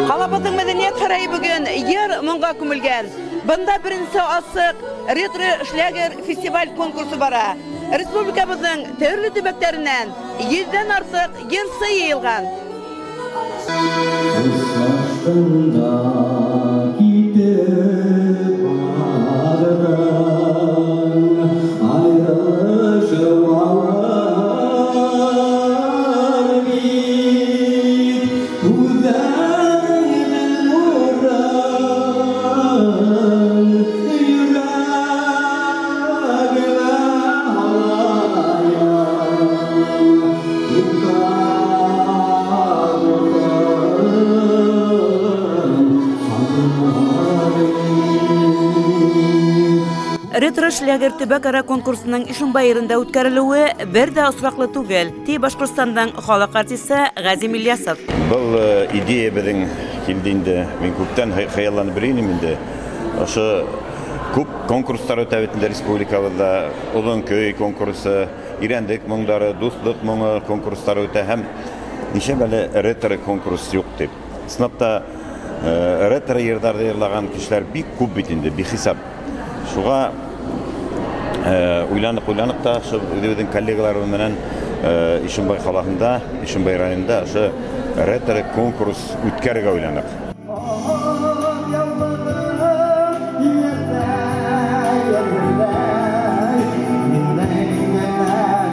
Ҡалабыҙҙың мәҙәниәт һарайы бөгөн йыр моңға күмелгән. Бында беренсе асыҡ ретро шлягер фестиваль конкурсы бара. Республикабыҙҙың төрлө төбәктәренән йөҙҙән артыҡ йырсы йыйылған. Хушлаштың да китеп бардың, Айырылышыу ауыр бит, Күҙҙәреңдең нурын йөрәгемә һалайым. Туҡтап рухым сағына бит. Ретро шлягер төбәк-ара конкурсының Ишембай ерендә үткәрелеүе бер ҙә осраҡлы түгел, ти Башҡортостандың халыҡ артисы Ғәзим Ильясов. Был идея беҙҙең килде инде. Мин күптән хыялланып йөрөй инем инде. Ошо күп конкурстар үтә бит инде республикабыҙҙа. Оҙон көй конкурсы, Ирәндек моңдары, Дуҫлыҡ моңо конкурстары үтә һәм нишләп әле ретро конкурс юҡ тип. Ысынлап та, ретро йырҙарҙы йырлаған кешеләр бик күп бит инде, бихисап. Шуға уйланып, уйланып та ошо үҙебеҙҙең коллегаларыбыҙ менән Ишембай ҡалаһында, Ишембай районында ошо ретро конкурс үткәрергә уйланыҡ. Аҡ яулығың минең генә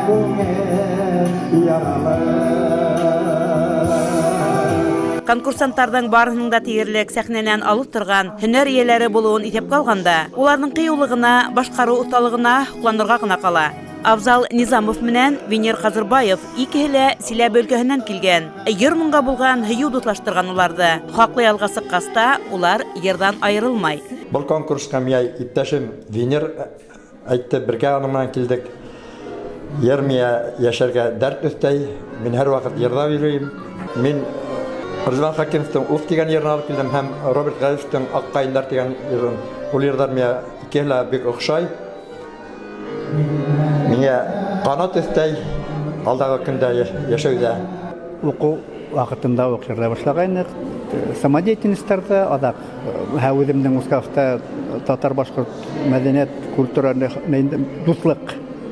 күңел яралы. Конкурсанттарҙың барыһының да тиерлек сәхнәнән алып торған һөнәр эйәләре булыуын иҫәпкә алғанда, уларҙың ҡыйыулығына, башҡарыу оҫталығына һоҡланырға ғына ҡала. Афзал Низамов менән Венер Ҡазырбаев икеһе лә Силәбе өлкәһенән килгән. Йыр моңға булған һөйөү дуҫлаштырған уларҙы. Хаҡлы ялға сыҡҡас та улар йырҙан айырылмай. Был конкурсҡа миңә иптәшем Венер әйтте, бергә уның менән килдек. Йыр миңә йәшәргә дәрт өҫтәй. Мин һәр ваҡыт йырлап йөрөйөм. Мин Ризван Хәкимовтың Уф тигән йырын алып килдем һәм Роберт Ғәлиевтың Аҡ ҡайындар тигән йырын. Ул йырҙар миңә икеһе лә бик оҡшай. Миңә ҡанат өҫтәй алдағы көндә йәшәүҙә. Уҡыу ваҡытында уҡ йырлай башлағайныҡ. Самодеятельностьтарҙа аҙаҡ һә үҙемдең Мускавта татар башҡорт мәҙәниәт культура дуҫлыҡ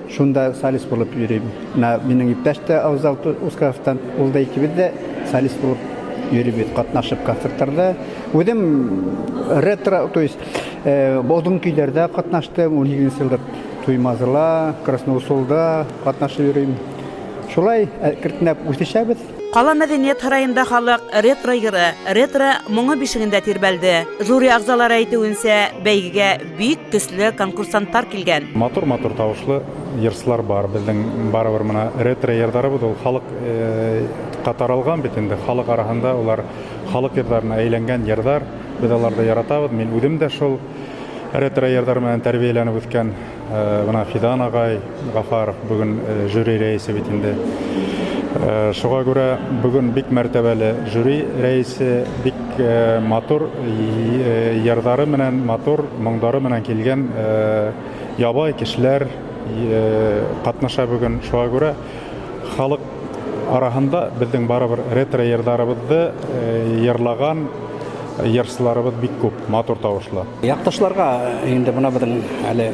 шунда солист булып йөрөйөм. Бына минең иптәш тә Афзал Ускаевтан, ул да икебеҙ ҙә солист булып йөрөйбөҙ, ҡатнашып концерттарҙа. Үҙем ретро, то есть оҙон көйҙәрҙә ҡатнаштым, 18-нсе йылда Туймазыла, Красноусолда ҡатнашып йөрөйөм. Шулай әкренләп үҫешәбеҙ. Ҡала мәҙәниәт һарайында халыҡ ретро йыры, ретро моңо бишегендә тирбәлде. Жюри ағзалары әйтеүенсә, бәйгегә бик көслө конкурсанттар килгән. Матур-матур тауышлы йырсылар бар. Беҙҙең барыбер мына ретро йырҙарыбыҙ ул халыҡ таралған бит инде. Халыҡ араһында улар халыҡ йырҙарына әйләнгән йырҙар. Беҙ уларҙы яратабыҙ. Мин үҙем дә шул ретро йырҙар менән тәрбиәләнеп үҫкән. Бына Фидан ағай Ғафаров бөгөн жюри рәйесе бит инде. Шуға күрә бөгөн бик мәртәбәле жюри рәйесе, бик матур йырҙары менән, матур моңдары менән килгән ябай кешеләр ҡатнаша бөгөн. Шуға күрә халыҡ араһында беҙҙең барыбер ретро йырҙарыбыҙҙы йырлаған йырсыларыбыҙ бик күп, матур тауышлы. Яҡташларға инде бына беҙҙең әле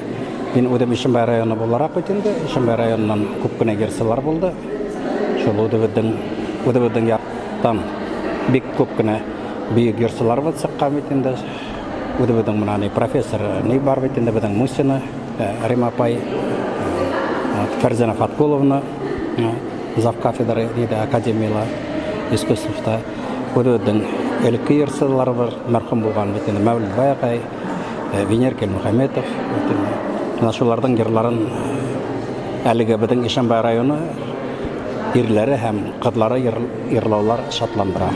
мин үҙем Ишембай районы булараҡ бит инде, Ишембай районынан күп кенә йырсылар булды. Шул үҙебеҙҙең яҡтан бик күп кенә бөйөк йырсыларыбыҙ сыҡҡан бит инде. Үҙебеҙҙең бына ни профессор ни бар бит инде, беҙҙең Мусина, Рима апай, Фәрзәнә Фаткуловна, зав кафедры диде академияла искусствота. Үҙебеҙҙең элекке йырсыларыбыҙ мәрхүм булған бит инде, Мәүлетбай ағай, Венер Килмөхәмәтов бит инде. Бына шуларҙың йырларын әлеге беҙҙең Ишембай районы ирләре һәм ҡыҙлары йырлаулар шатландыра.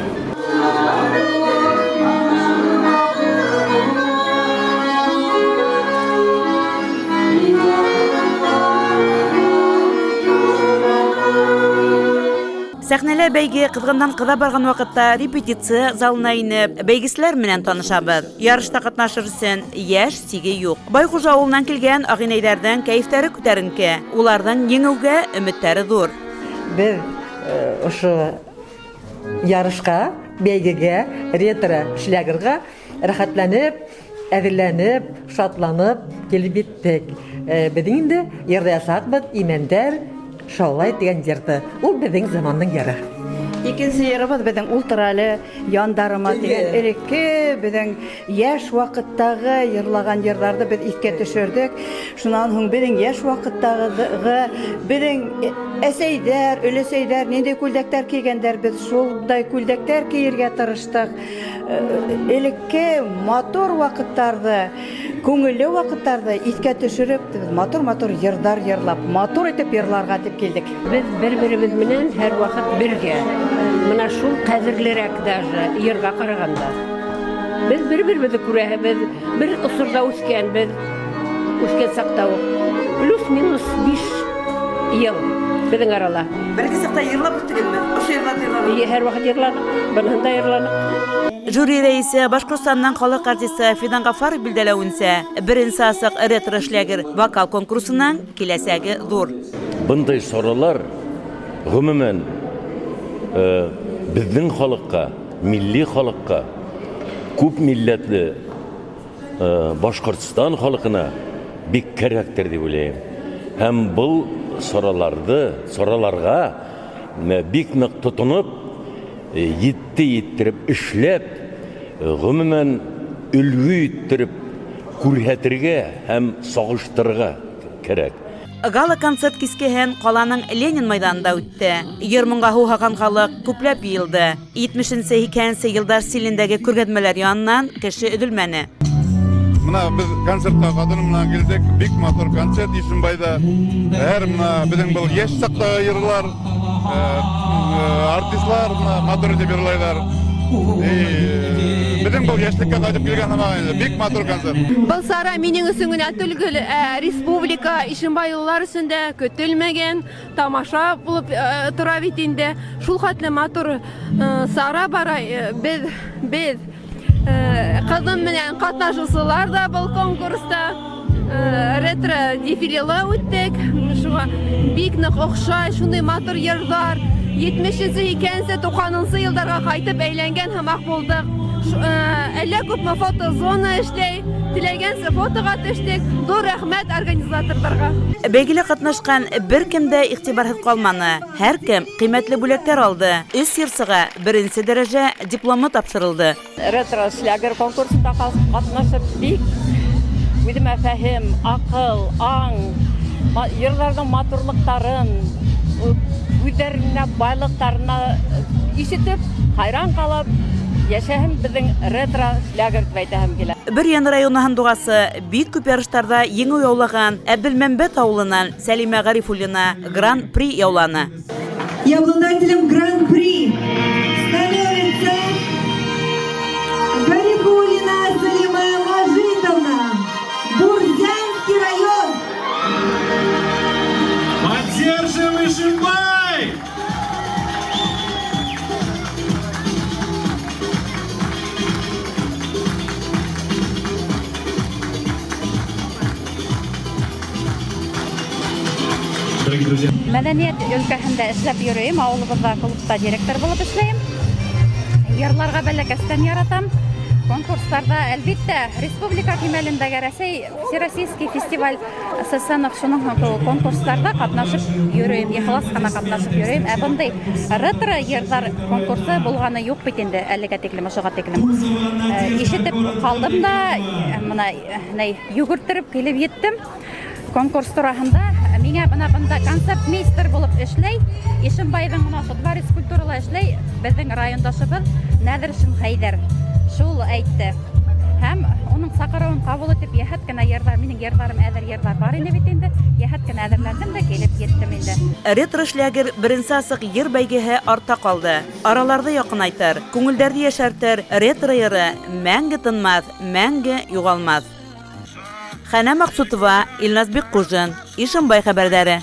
Сәхнәлә бәйге ҡыҙғандан ҡыҙа барған ваҡытта репетиция залына инеп, бәйгеселәр менән танышабыҙ. Ярышта ҡатнашыр өсөн йәш сиге юҡ. Байхужа ауылынан килгән ағинәйҙәрҙең кәйефтәре күтәренке. Уларҙың еңеүгә өмөттәре ҙур. Беҙ ошо ярышҡа Бәйгегә, ретро шлягерга рәхәтләнеп, әҙерләнеп, шатланып килеп еттек. Беҙҙең инде йырлаясаҡбыҙ Имәндәр шаулай тигән йырҙы. Ул беҙҙең замандың йыры. Икенсе йырыбыҙ беҙҙең Ултыр әле яндарыма тигән элекке беҙҙең йәш ваҡыттағы йырлаған йырҙарҙы беҙ иҫкә төшөрҙөк. Шунан һуң беҙҙең йәш ваҡыттағы беҙҙең әсәйҙәр, өләсәйҙәр ниндәй күлдәктәр кейгәндәр, беҙ шундай күлдәктәр кейергә тырыштыҡ. Элекке матур ваҡыттарҙы, күңелле ваҡыттарҙы иҫкә төшөрөп, матур-матур йырҙар йырлап, матур итеп йырларға тип килдек. Беҙ бер-беребеҙ менән һәр ваҡыт бергә. Мына шул ҡәҙерлерәк даже йырға ҡарағанда. Беҙ бер-беребеҙҙе күрәбеҙ, бер осорҙа үҫкәнбеҙ, үҫкән саҡта уҡ. Плюс-минус 5 йыл беҙҙең арала. Бәләкәй саҡта йырлап үҫтегеҙме? Ошо йырҙарҙы йырланыҡ. Эйе, һәр ваҡыт йырланыҡ, быныһын да йырланыҡ. Жюри рәисе Башҡортостандан халыҡ артисы Фидан Ғафаров билдәләүенсә, беренсе асыҡ ретро-шлягер вокал конкурсының киләсәге ҙур. Бындай саралар ғөмүмән беҙҙең халыҡҡа, милли халыҡҡа, күп милләтле Башҡортостан халҡына бик кәрәктер тип уйлайым. Һәм был сараларға бик ныҡ тотоноп, етте иттереп эшләп, ғөмүмән өлгө иттереп күрһәтергә һәм сағыштырырға кәрәк. Гала-концерт кискеһен ҡаланың Ленин майҙанында үтте. Йыр моңға һыуһаған халыҡ күпләп йыйылды. 70-80 йылдар стилендәге күргәҙмәләр янынан кеше өҙөлмәне. Мына беҙ концертҡа ҡатыным менән килдек. Бик матур концерт Ишембайҙа. Һәр мына беҙҙең был йәш саҡтағы йырлар, артистлар мына матур итеп йырлайҙар. Беҙҙең был йәшлеккә ҡайтып килгән һымаҡ инде. Бик матур концерт. Был сара минең өсөн генә түгел, республика ишембайлылар өсөн дә көтөлмәгән тамаша булып тора бит инде. Шул хәтле матур сара бара. Беҙ ҡыҙым менән ҡатнашыусылар ҙа был конкурста ретро дефилела үттек. Шуға бик ныҡ оҡшай, шундай матур йырҙар. 70-нсе, 90-нсы йылдарға ҡайтып әйләнгән һымаҡ булдыҡ. Әллә күпме фотозона эшләй, теләгәнсә фотоға төштөк. Ҙур рәхмәт организаторҙарға. Бәйгелә ҡатнашҡан бер кем дә иғтибарһыҙ ҡалманы. Һәр кем ҡиммәтле бүләктәр алды. 3 йырсыға беренсе дәрәжә дипломы тапшырылды. Ретро-шлягер конкурсында ҡатнашып бик үҙемә фәһем, аҡыл, аң, йырҙарҙың матурлыҡтарын, үҙҙәренә байлыҡтарына ишетеп, хайран ҡалып, йәшәһен беҙҙең ретро-шлягер тип әйтәһем килә. Бөрйән районы һандуғасы бик күп ярыштарҙа еңеү яулаған Әбделмәмбәт ауылынан Сәлимә Ғарифуллина гран-при яуланы. И обладателем гран-при становится Гарифуллина Салима Мажитовна, Бурзянский район. Поддержим Ишимбай! Дорогие друзья. Мәҙәниәт өлкәһендә эшләп йөрөйөм, ауылыбыҙҙа клубта директор булып эшләйем. Йырларға бәләкәстән яратам. Конкурстарҙа, әлбиттә, республика кимәлендәге Рәсәй Всероссийский фестиваль ССНов шуның кеүек конкурстарҙа ҡатнашып йөрөйөм, ихлас ҡына ҡатнашып йөрөйөм. Ә бындай ретро йырҙар конкурсы булғаны юҡ бит инде әлегә тиклем, ошоға тиклем. Ишетеп ҡалдым да, мына, ней, йүгерттереп килеп еттем. Конкурс тураһында миңә бына бында концертмейстер булып эшләй, Ишембайҙың мына ошо дворец культурала эшләй беҙҙең райондашыбыҙ Нәҙершин Хәйҙәр. Шул әйтте. Һәм уның саҡырыуын ҡабул итеп, йәһәт кенә йырҙар, минең йырҙарым әҙер йырҙар бар ине бит инде. Йәһәт кенә әҙерләндем дә килеп еттем инде. Ретро-шлягер беренсе асыҡ йыр бәйгеһе артта ҡалды. Араларҙы яҡынайтыр, күңелдәрҙе йәшәртер ретро йыры мәңге тынмаҫ, мәңге юғалмаҫ. Хәнә Маҡсутова, Илназ Бикҡужин, Ишембай хәбәрҙәре.